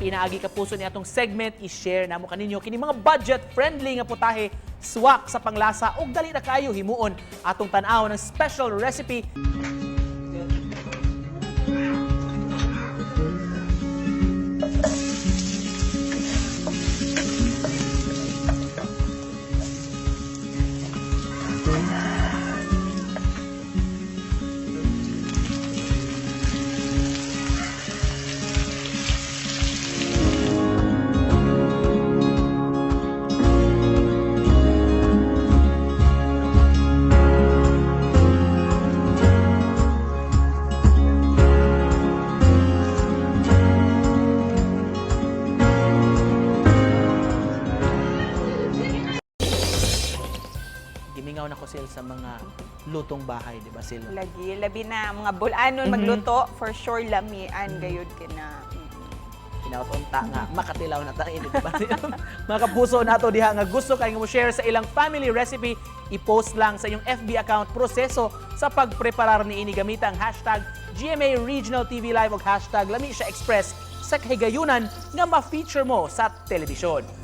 Pinaagi, kapuso, ni atong segment, i-share namo kaninyo kini mga budget-friendly nga putahe, swak sa panglasa ug dali na kaayo himuon. Atong tan-aw ng special recipe. Gimingaw na ko sila sa mga lutong bahay, di ba sila? Lagi, labi na mga bulanon magluto, for sure lamian gayud kina. Hinaot unta nga makatilaw na tayo, di ba? Mga kapuso nato diha nga gusto kay nga mo share sa ilang family recipe, i-post lang sa inyong FB account proseso sa pagpreparar niini gamita ang #GMARegionalTVLive ug #LamiSiyaExpress sa kahigayunan nga ma-feature mo sa telebisyon.